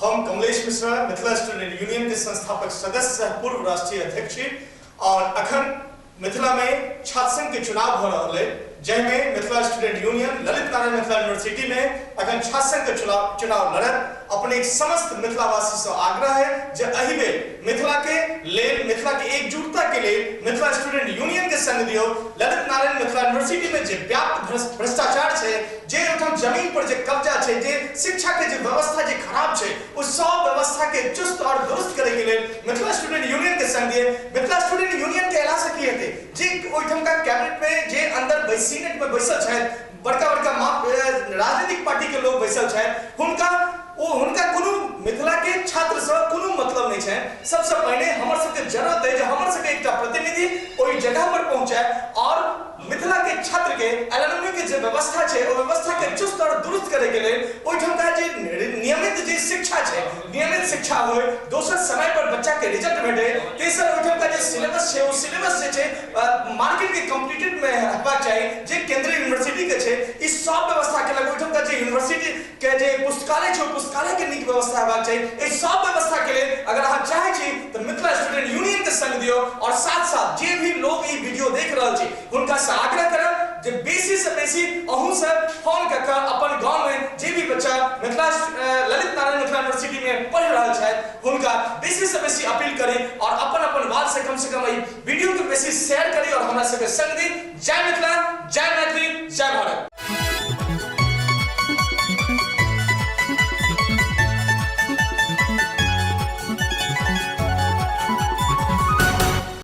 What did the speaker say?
हम Kamlesh Mishra, Mithila student union के संस्थापक सदस्य सह पूर्व राष्ट्रीय अध्यक्ष छी और अखन मिथिला में छात्र संघ के चुनाव भ रहल है, जाहिमे Mithila student union Lalit Narayan Mithila university में अखन छात्र संघ के चुनाव लड़त। अपने समस्त मिथिलावासी से आग्रह है जे एहि बेर मिथिला के लेल, मिथिला के एकजुटता के लेल मिथिला स्टूडेंट यूनियन के संग दियौ। ललित नारायण मिथिला यूनिवर्सिटी में जे व्याप्त भ्रष्टाचार छै, जे ओहिठाम जमीन पर जे कब्जा छै, जे शिक्षा के जे व्यवस्था जे खराब छै, ओ सब व्यवस्था के चुस्त और दुरुस्त करे के लेल मिथिला स्टूडेंट यूनियन के संग दिए। मिथिला स्टूडेंट यूनियन के अयला से की हेतै, जे ओहिठामका कैबिनेट में जे अंदर सीनेट में बैसल छथि, बड़का बड़का राजनीतिक पार्टी के लोग बैसल छथि, हुनका कोनो मिथिला के छात्र से कोनो मतलब नहीं है। सबसे पहले हमर सबके जरूरत है जे हमर सबके एकटा प्रतिनिधि ओहि जगह पर पहुंचाए और मिथिला के छात्र के एलएनयू के जे व्यवस्था छै ओ व्यवस्था के चुस्त और दुरुस्त करे के लेल ओहिठामका जे नियमित जे शिक्षा छै, नियमित शिक्षा होय, दोसर समय पर बच्चा के रिजल्ट भेटे, तेसर ओहिठामका जे सिलेबस छै ओ सिलेबस जे छै मार्केट के कम्प्लीटेड में हेबाक चाही जे केंद्रीय यूनिवर्सिटी के छै। ई सब व्यवस्था के लग ओहिठामका जे यूनिवर्सिटी के जे पुस्तकालय छै पुस्तकालय के नीक व्यवस्था हेबाक चाही। ई सब व्यवस्था के लेल अगर अहाँ चाहै छी तऽ मिथिला स्टूडेंट यूनियन के संग दियौ और साथ साथ जे भी लोग ई वीडियो देख रहल छी हुनका से आग्रह करब जे बेसी से बेसी अहूँ सब फोन कऽ कऽ अपन गाँव में जे भी बच्चा मिथिला ललित नारायण मिथिला यूनिवर्सिटी में पढ़ रहल छथि हुनका बेसी से बेसी अपील करी और अपन अपन बात से कम एहि वीडियो के बेसी शेयर करी और हमरा सबके संग दी। जय मिथिला, जय मैथिली, जय भारत।